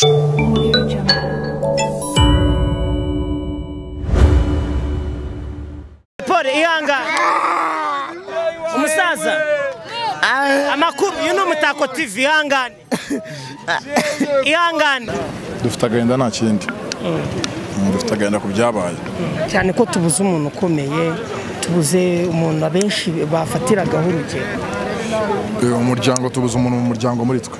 Audio Jungle. Pole ihangane. Umusaza. Amakuru uyu ni Umutako TV, ihangane. Ihangane. Dufite agahinda nta kindi. Dufite agahinda ku byabaye. Cyane ko tubuze umuntu ukomeye, tubuze umuntu abenshi bafatiragaho urugero. Umuryango, tubuze umuntu mu muryango muri twe.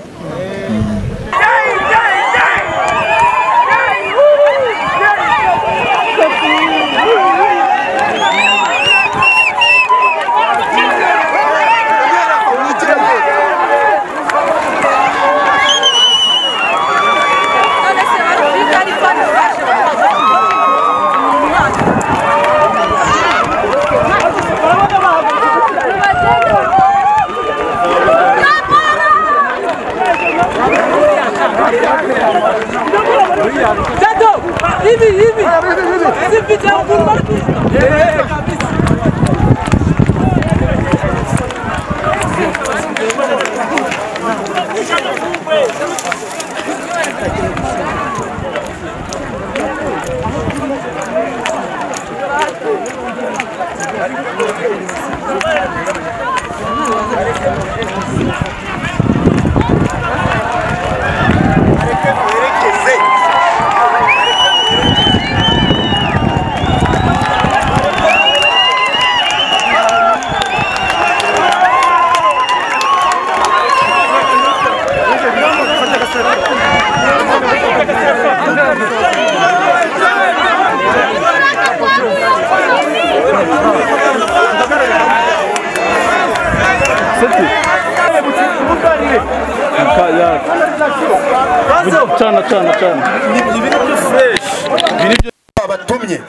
Abatumye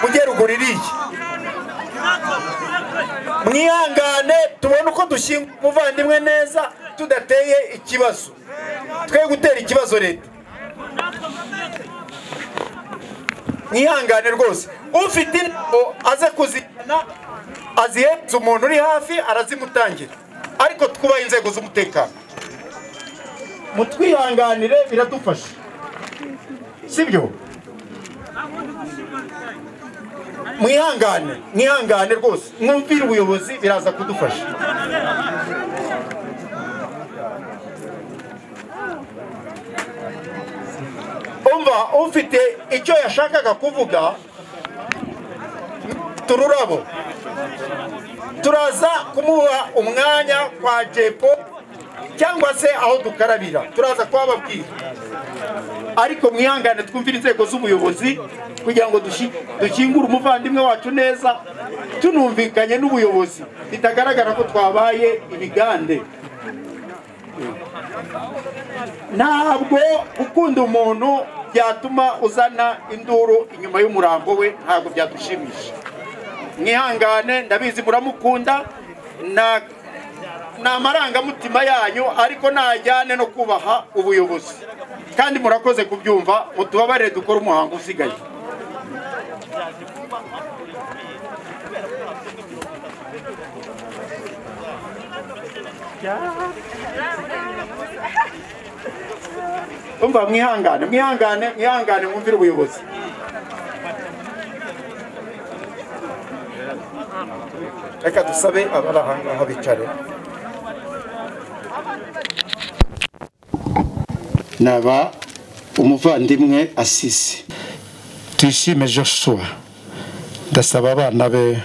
mujye ruguru iriya, mwihangane tubone uko dushyinga umuvandimwe neza tudateye ikibazo, twe gutera ikibazo leta. Mwihangane rwose, ufite indabo aze kuzizana azihetse umuntu uri hafi arazimutangira, ariko twubahe inzego z'umutekano, mutwihanganire biradufasha, sibyo? Mwihangane, mwihangane rwose, mwumvire ubuyobozi biraza kudufasha. Umva ufite icyo yashakaga kuvuga, tururabo turaza kumuha umwanya kwa Jepo cyangwa se aho dukarabira, turaza kubababwira, ariko mwihangane twumvire inzego z'ubuyobozi kugira ngo dushyingure umuvandimwe wacu neza, tunumvikanye n'ubuyobozi bitagaragara ko twabaye ibigande. Ntabwo gukunda umuntu byatuma uzana induru inyuma y'umurambo we, ntabwo byadushimisha. Mwihangane, ndabizi muramukunda, ni amarangamutima yanyu, ariko najyane no kubaha ubuyobozi. Kandi murakoze kubyumva, mutubabarire dukore umuhango usigaye. Umva mwihangane, mwihangane, mwihangane mwumvire ubuyobozi. Reka dusabe abari aha ngaha bicare. Naba umuvandimwe Asisi Tuyishime Joshua, ndasaba abana be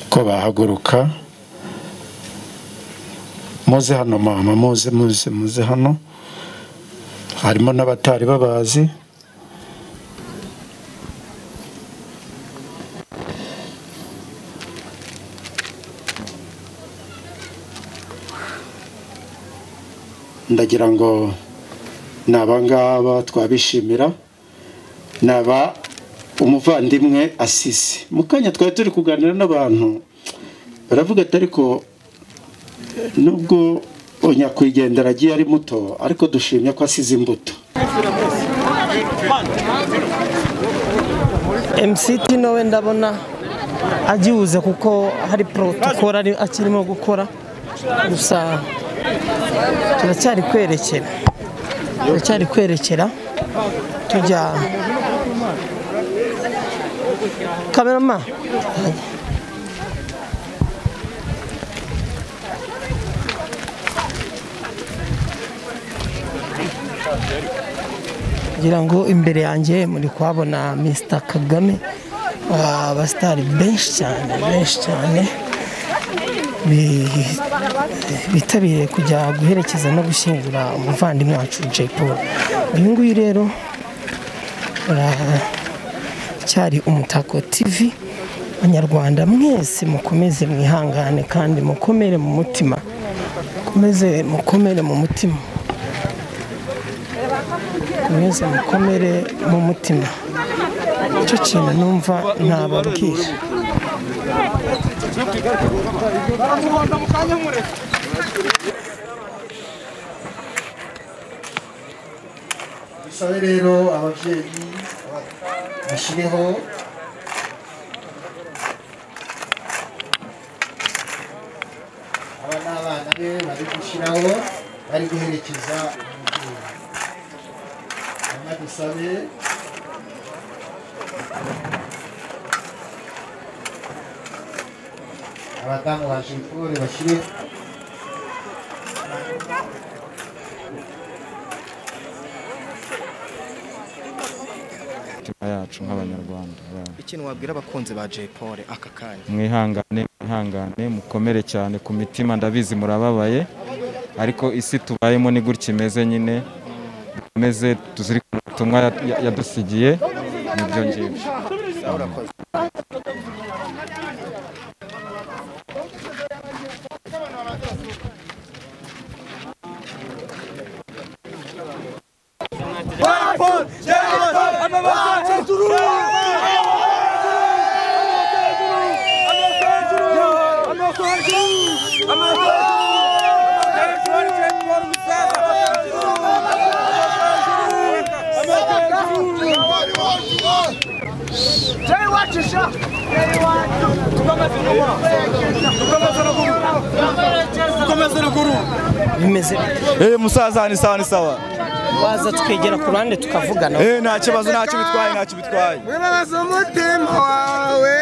ko bahaguruka. Muze hano mama, muze muze muze hano, harimo n'abatari babazi. Ndagira ngo nabangaba twabishimira, naba umuvandimwe Asisi. Mukanya twari turi kuganira n'abantu baravuga ati ariko nubwo nyakwigendera agiye ari muto, ariko dushimye ko asize imbuto. MCT nowe ndabona agihuze kuko hari protocol ari akirimo gukora, gusa turacyari kwerekera. Turacyari kwerekera tujya kamerama. Ngira ngo imbere yanjye muri kuhabona Mr Kagame, abasitari benshi cyane benshi cyane bitabiriye kujya guherekeza no gushyingura umuvandimwe wacu Jay Polly. Uyu nguyu rero cyari Umutako TV. Abanyarwanda mwese mukomeze mwihangane kandi mukomere mu mutima, mukomeze mukomere mu mutima, mukomeze mukomere mu mutima. Icyo kintu numva nababwira. Dusabe rero ababyeyi bashyireho aba n'abana be bari gushyiraho, bari guherekeza umubyeyi. Hanyuma dusabe abadamu ba Jay Polly bashyire yacu nk'abanyarwanda. Ikintu wabwira abakunzi ba Jay Polly aka kanya? Mwihangane, mwihangane, mukomere cyane ku mitima, ndabizi murababaye, ariko isi tubayemo ni gutya imeze nyine, dukomeze tuzirikane ubutumwa yadusigiye, nibyo ngibyo. Bimeze musaza ni sawa ni sawa. Waza twegera ku ruhande tukavugana. Nta kibazo, ntacyo bitwaye, ntacyo bitwaye. Wibabaza umutima wawe.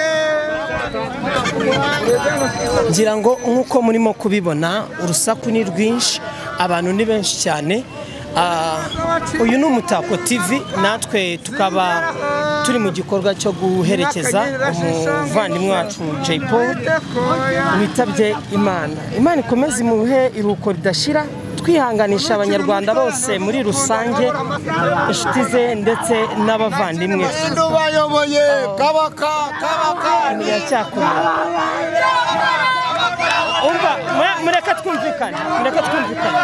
Ngira ngo nkuko murimo kubibona urusaku ni rwinshi, abantu ni benshi cyane. Uyu ni Umutako TV, natwe tukaba turi mu gikorwa cyo guherekeza umuvandimwe wacu Jay Polly witabye Imana. Imana ikomeze imuhe iruhuko ridashira, twihanganisha abanyarwanda bose muri rusange, inshuti ze ndetse n'abavandimwe. Kabaka kabaka Umva, mureka twumvikane, mureka twumvikane,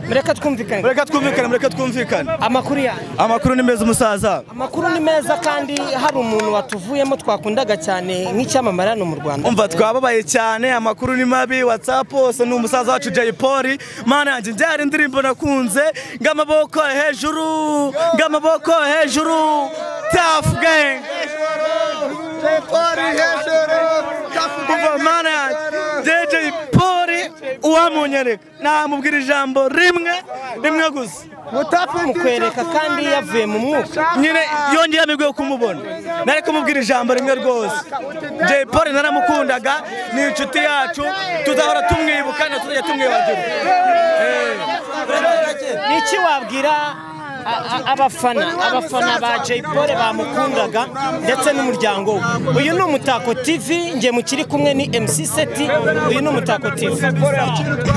mureka twumvikane, mureka twumvikane, mureka twumvikane. Amakuru yanyu? Amakuru ni meza umusaza. Amakuru ni meza kandi hari umuntu watuvuyemo twakundaga cyane nk'icyamamare hano mu Rwanda. Umva twababaye cyane, amakuru ni mabi, WhatsApp hose ni umusaza wacu Jay Polly. Mana yanjye njyari indirimbo nakunze, ngamaboko hejuru, ngamaboko hejuru, Tough Gang. Jay Polly hejuru, Tough Gang. Mana yanjye Jay Polly uwamunyereka namubwira ijambo rimwe rimwe gusa mukwereka kandi yavuye mu mwuka nyine yongeye amigwe kumubona, nari kumubwira ijambo rimwe rwose. Jay Polly naramukundaga, ni inshuti yacu, tuzahora tumwibuka na tuzajya tumwibagirwa. Niki wabwira abafana ba Jay Polly bamukundaga ndetse n'umuryango we? Uyu ni Umutako TV, nge mukiri kumwe ni MC Seti. Uyu ni Umutako TV.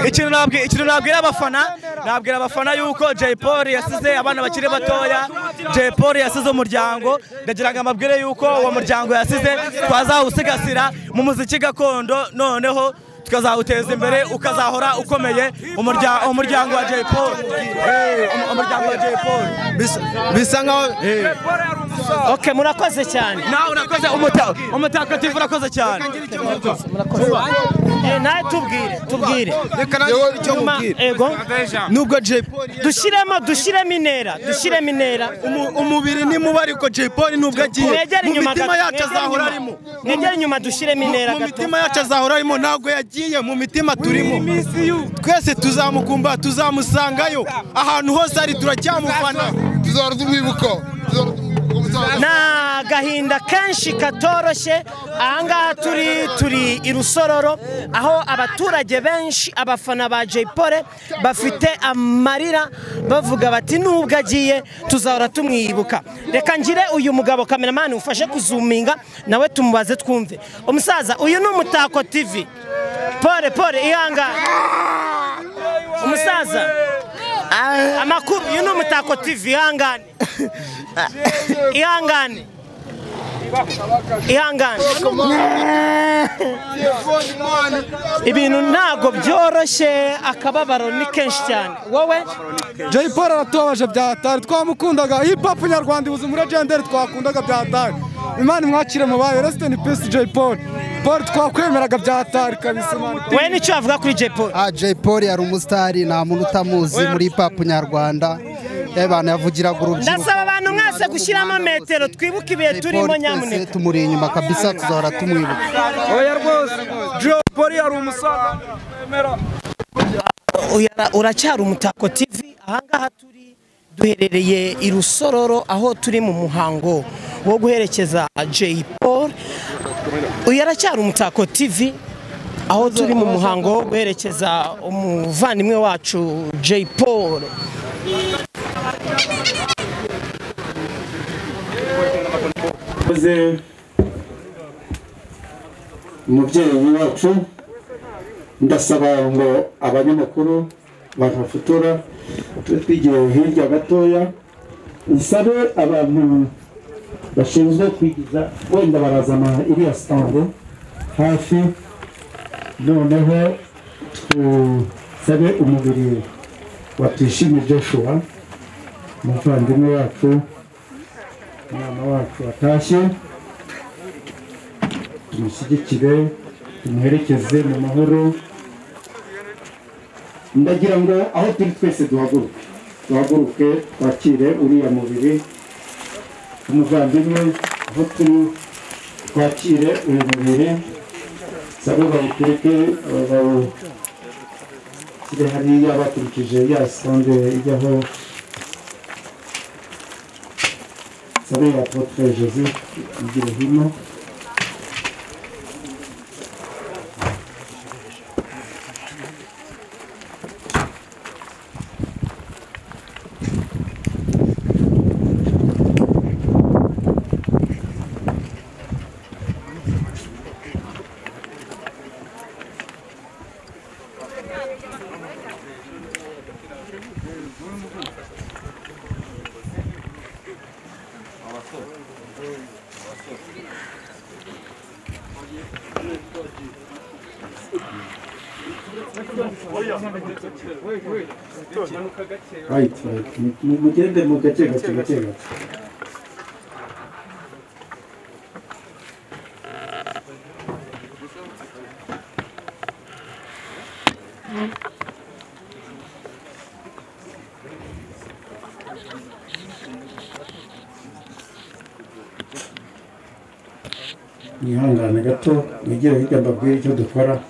Ikintu nabwira abafana, nabwira abafana yuko Jay Polly yasize abana bakiri batoya, Jay Polly yasize umuryango. Ndagira ngo amabwire yuko uwo muryango yasize twazawusigasira mu muziki gakondo, noneho tukazawuteza imbere ukazahora ukomeye. Umuryango wa Jay Polly, umuryango wa Jay Polly bisa nkaho. Okay, murakoze cyane. Nawe urakoze, Umutako TV urakoze cyane. Murakoze. Nawe tubwire. Reka nanjye icyo mubwira. Ego. Nubwo Jay Polly dushiremo intera, dushiremo intera. Umubiri ni mubi ariko Jay Polly nubwo agiye mu mitima yacu azahora arimo. Mwegere inyuma dushiremo intera gato. Mu mitima yacu azahora arimo, ntabwo yagiye. agiye mu mitima turimo twese tuzamukumba, tuzamusangayo ahantu hose ari, turacyamufana, tuzahora tumwibuka. Ni agahinda kenshi katoroshye. Ahangaha turi i Rusororo, aho abaturage benshi abafana ba Jay Polly bafite amarira bavuga bati nubwo agiye tuzahora tumwibuka. Reka ngire uyu mugabo kameramani ufashe kuzuminga nawe tumubaze twumve. Umusaza, uyu ni Umutako TV. Pole pole, ihangane. Umusaza, amakuru, uyu ni Umutako TV, ihangane. Ihangane. Ihangane. Ibintu ntago byoroshye, akababaro ni kenshi cyane. Wowe Jay Polly aratubabaje bya hatari, twamukundaga. Hip hop nyarwanda ibuze muri legendary twakundaga bya hatari. Imana imwakire mu bayo, rest in peace Jay Polly. Paul twakwemeraga bya hatari kabisa. Wewe nicyo avuga kuri Jay Polly? Jay Polly ari umusitari, nta muntu utamuzi muri hip hop nyarwanda. Abantu yavugiraga urubyiruko. Ndasaba abantu mwese gushyiramo metero, twibuke ibihe turimo nyamuneka. Tumuri inyuma kabisa, tuzahora tumwibuka. Oya rwose Jay Polly ari umusaza. Uracyari Umutako TV. Ahangaha turi duherereye i Rusororo, aho turi mu muhango wo guherekeza Jay Polly. Uyu aracyari Umutako TV, aho turi mu muhango wo guherekeza umuvandimwe wacu Jay Polly. Umubyeyi wacu, ndasaba ngo abanyamakuru bakafotora tube twigiye hirya gatoya, nsabe abantu bashinzwe kwigiza wenda barazana iriya stande hafi, noneho tusabe umubiri wa Tuyishime Joshua, umuvandimwe wacu, umwana wacu watashye, tumushyigikire, tumuherekeze mu mahoro. Ndagira ngo aho turi twese duhaguruke, duhaguruke twakire uriya mubiri umuvandimwe. Aho turi twakire uyu mubiri, sabe bawutereke, bawushyire hariya bakurikije ya sonde ijyaho. Sabe Apotre Joseph igire hino. Right, right. Mugende mu gace gace gace gace. Mwihangane gato, mwigire hirya mbabwire icyo dukora.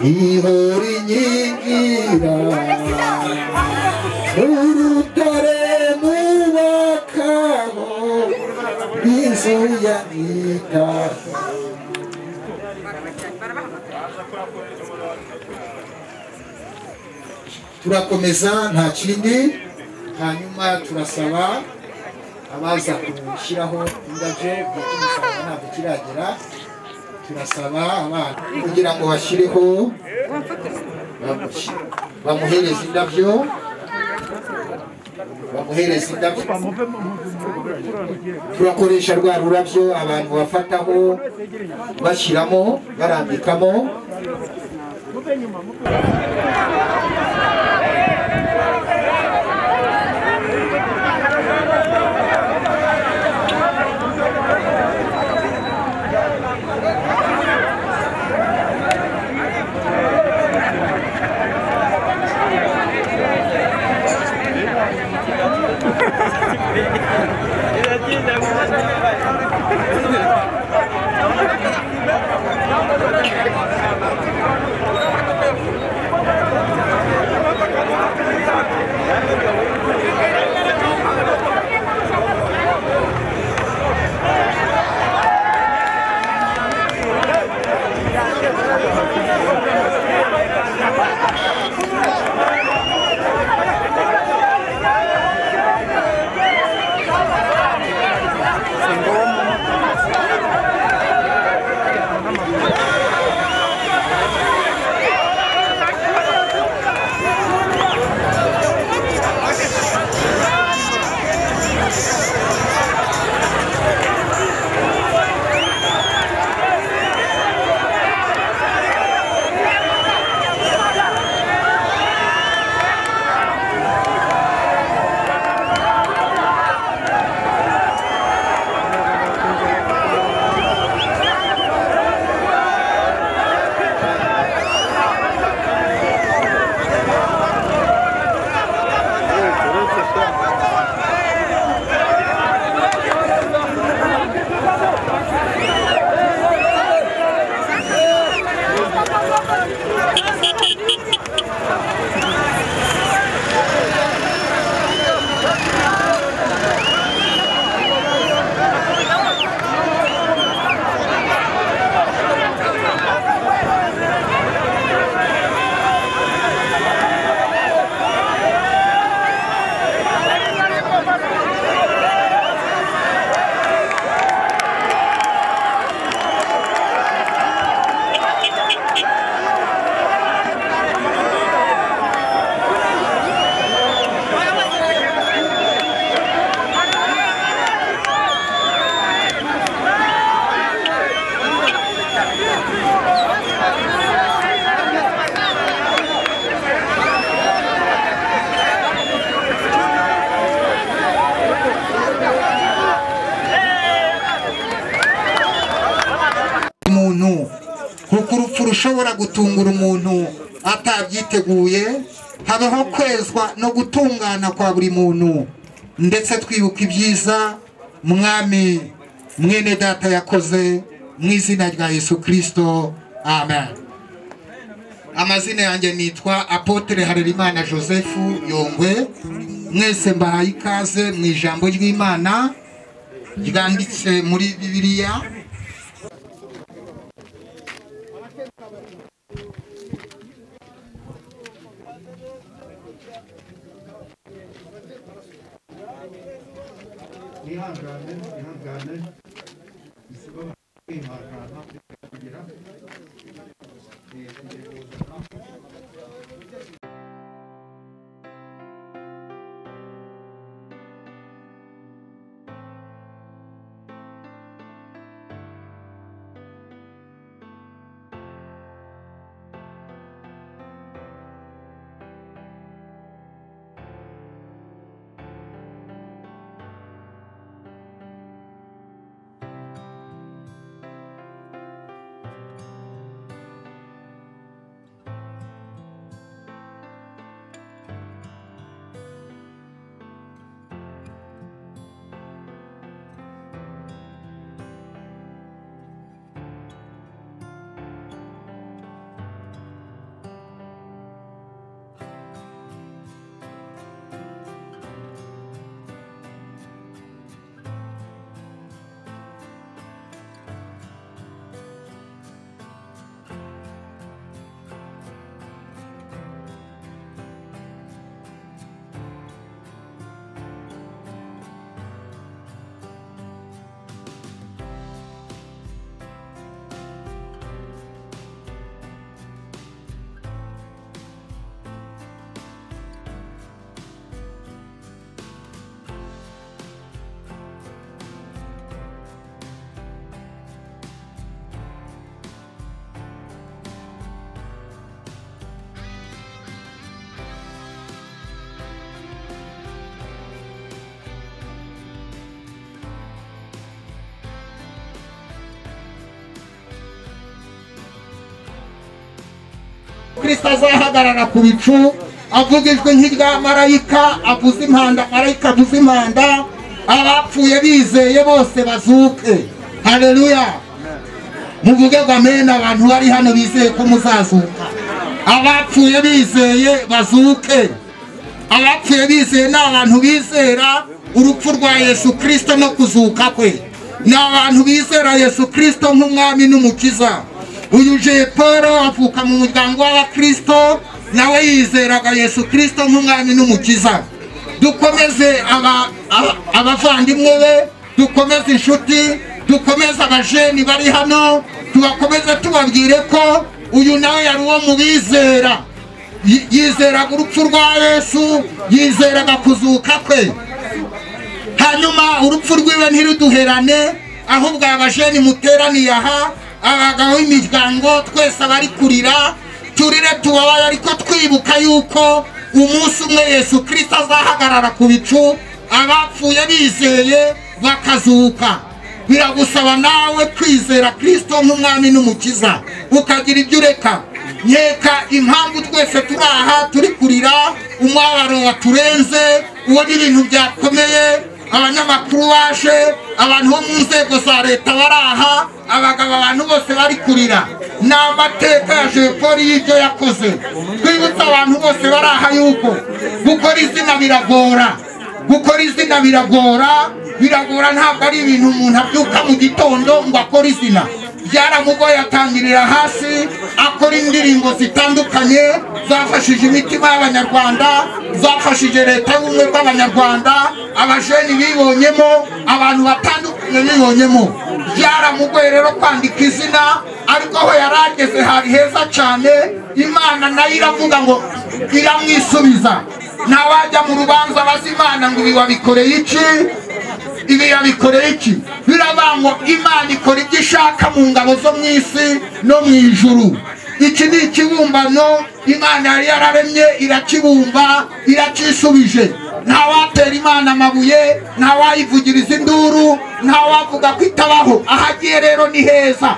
Ihora inkingira urutare nubakaho n'inzu ya Nyita. Turakomeza nta kindi, hanyuma turasaba abaza gushyiraho indabyo by'umusaraba ntabwo kiragera. Turasaba abana kugira ngo bashyireho, bamuhereze indabyo, bamuhereze indabyo. Turakoresha rwa rurabyo abantu bafataho bashyiramo barambikamo. Kuko urupfu rushobora gutungura umuntu atabyiteguye, habaho kwezwa no gutungana kwa buri muntu, ndetse twibuka ibyiza mwami mwene data yakoze mu izina rya Yesu Kristo, amen. Amazina yanjye nitwa Apotre Harerimana Joseph Yongwe. Mwese mbahaye ikaze mu ijambo ry'Imana ryanditse muri Bibiliya. Ihangane, ihangane, isibo kwihangana kugira Kristo azahagarara ku bicu avuga ijwi nk'irya marayika, avuza impanda, marayika avuza impanda, abapfuye bizeye bose bazuke. Haleluya! Muvuge ngo amen. Abantu bari hano bizeye ko muzazuka. Abapfuye bizeye bazuke. Abapfuye bizeye ni abantu bizera urupfu rwa Yesu Kristo no kuzuka kwe. Ni abantu bizera Yesu Kristo nk'umwami n'umukiza. Uyu Jay Paul avuka mu muryango w'Abakristo, nawe yizeraga Yesu Kristo nk'umwami n'umukiza. Dukomeze abavandimwe be, dukomeze inshuti, dukomeze abajeni bari hano, tubakomeze tubabwire ko uyu nawe yari uwo mu bizera. Yizeraga urupfu rwa Yesu, yizeraga kuzuka kwe. Hanyuma urupfu rwiwe ntiruduherane, ahubwo abajeni muteraniye aha, abagabo b'imiryango twese abari kurira turire tubabaye, ariko twibuka yuko umunsi umwe Yesu Kristo azahagarara ku bicu, abapfuye bizeye bakazuka. Biragusaba nawe kwizera Kristo nk'umwami n'umukiza, ukagira ibyo ureka. Nkeka impamvu twese turi aha turi kurira, umwabaro waturenze, ubona ibintu byakomeye, abanyamakuru baje, abantu bo mu nzego za leta bari aha, Abagabo abantu bose bari kurira ni amateka ya Jay Polly y'ibyo yakoze. Twibutse abantu bose bari aha yuko gukora izina biragora, gukora izina biragora, biragora. Ntabwo ari ibintu umuntu abyuka mu gitondo ngo akore izina. Byaramugoye, atangirira hasi, akora indirimbo zitandukanye zafashije imitima y'Abanyarwanda, zafashije leta y'ubumwe bw'Abanyarwanda, abajeni bibonyemo, abantu batandukanye bibonyemo. Byaramugoye rero kwandika izina, ariko aho yarageze hari heza cyane. Imana nayo iravuga ngo iramwisubiza. Ntawajya mu rubanza abaza Imana ngo ibi wabikoreye iki, ibi yabikoreye iki. Biravuga ngo Imana ikora ibyo ishaka mu ngabo zo mu isi no mu ijuru. Iki ni ikibumbano Imana yari yararemye, irakibumba, iracyisubije. Ntawatera Imana amabuye, ntawayivugiriza induru, ntawavuga ko itabaho. Ahagiye rero ni heza,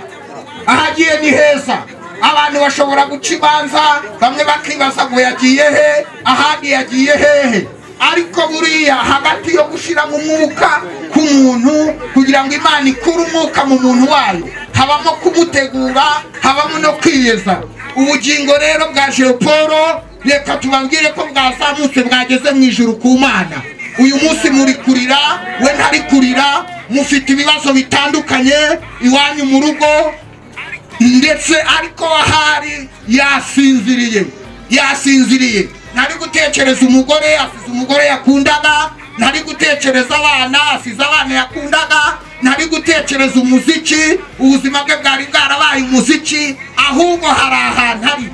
ahagiye ni heza. Abantu bashobora guca imanza, bamwe bakibaza ngo yagiye he, ahandi yagiye hehe. Ariko buriya hagati yo gushira mu mwuka k'umuntu kugira ngo Imana ikure umwuka mu muntu wayo, habamo kumutegura, habamo no kwiyeza. Ubugingo rero bwa Jay Polly reka tubabwire ko bwazamutse, bwageze mu ijuru ku Mana. Uyu munsi muri kurira, we ntari kurira, mufite ibibazo bitandukanye iwanyu mu rugo ndetse, ariko ahari yasinziriye, yasinziriye. Ntari gutekereza umugore, asize umugore yakundaga, ntari gutekereza abana, asize abana yakundaga, ntari gutekereza umuziki, ubuzima bwe bwari bwarabaye umuziki, ahubwo hari ahantu ari.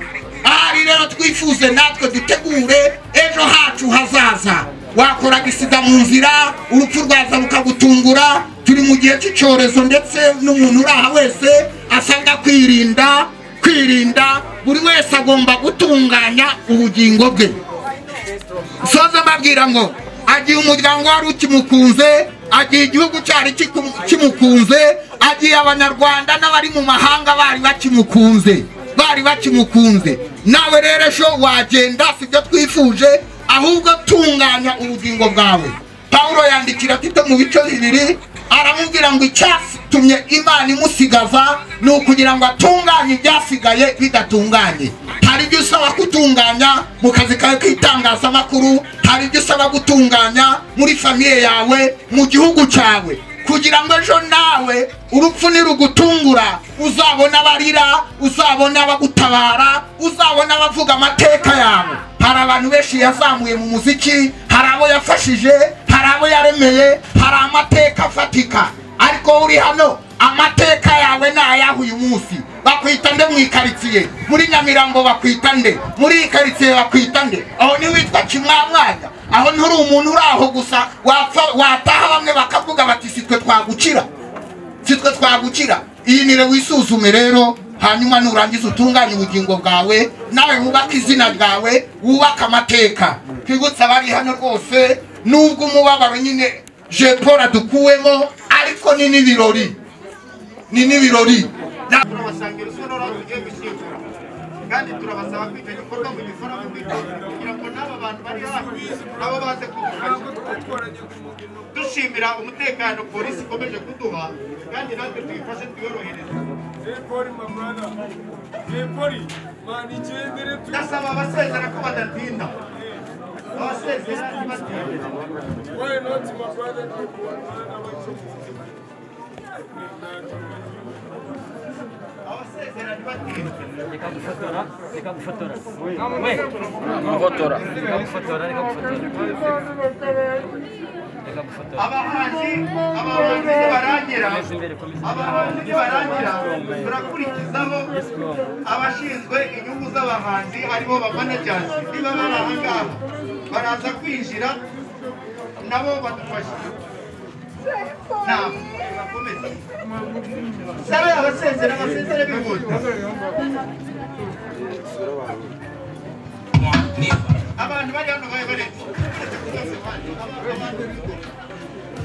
Ahari rero twifuze natwe dutegure ejo hacu hazaza. Wakoraga isida mu nzira, urupfu rwaza rukagutungura. Turi mu gihe cy'icyorezo, ndetse n'umuntu uri aha wese asabwa kwirinda, kwirinda. Buri wese agomba gutunganya ubugingo bwe. Soza mbabwira ngo agiye umuryango wari ukimukunze, agiye igihugu cyari kimukunze, agiye Abanyarwanda n'abari mu mahanga bari bakimukunze, bari bakimukunze. Nawe rero ejo wagenda, sibyo twifuje, ahubwo tunganya ubugingo bwawe. Paulo yandikira Tito mu bice 2, aramubwira ngo icyatumye Imana imusigaza ni ukugira ngo atunganye ibyasigaye bidatunganye. Hari ibyo usaba gutunganya mu kazi kawe k'itangazamakuru, hari ibyo usaba gutunganya muri famiye yawe, mu gihugu cyawe, kugira ngo ejo nawe urupfu nirugutungura uzabona abarira, uzabona abagutabara, uzabona abavuga amateka yawe. Hari abantu benshi yazamuye mu muziki, hari abo yafashije, hari abo yaremeye, hari amateka afatika. Ariko uri hano amateka yawe ni ayaho uyu munsi. Bakwita nde mu ikaritsiye? Muri Nyamirambo bakwita nde? Muri ikaritsiye bakwita nde? Aho ni witwa Kimwamwanya, aho nturi umuntu uri aho gusa wapfa wataha bamwe bakavuga bati sitwe twagukira, sitwe twagukira. Iyi nire wisuzume rero, hanyuma nurangiza utunganye ubugingo bwawe, nawe wubake izina ryawe, wubake amateka. Twibutse abari hano rwose, nubwo umubabaro nyine Jay Polly adukuwemo, ariko ni n'ibirori, ni n'ibirori. Turabasangira usonora tugiye gushyingura, kandi turabasaba ko icyo gikorwa mugikora mu bwitonzi kugira ngo n'aba bantu bari hafi nabo baze kudufasha. Dushimira umutekano polisi ikomeje kuduha, kandi natwe tuyifashe tuyorohereze. Ndasaba abasezera ko badatinda, abasezera ntibatinde. Abasezera ntibatinde. Reka gufotora, reka gufotora. We, gufotora. Reka gufotora, reka gufotora. Reka gufotora. Abahanzi nibarangira, abahanzi nibarangira, turakurikizaho abashinzwe inyungu z'abahanzi aribo ba managers. Niba bari aha ngaha baraza kwinjira nabo badufashe. Ntabwo bakomeza. Sabe abasezera, abasezera bihuta. Abantu bari hano babe baretse.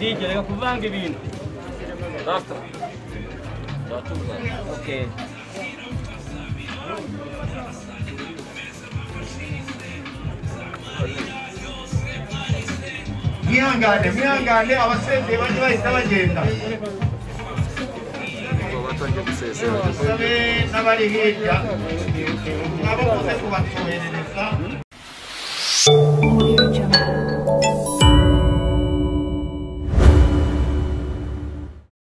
DJ reka kuvanga ibintu. Rasta. Okay. Mwihangane, mwihangane, abasezeye bajye bahita bagenda. Dusabe n'abari hirya nabo muze kubatwoherereza.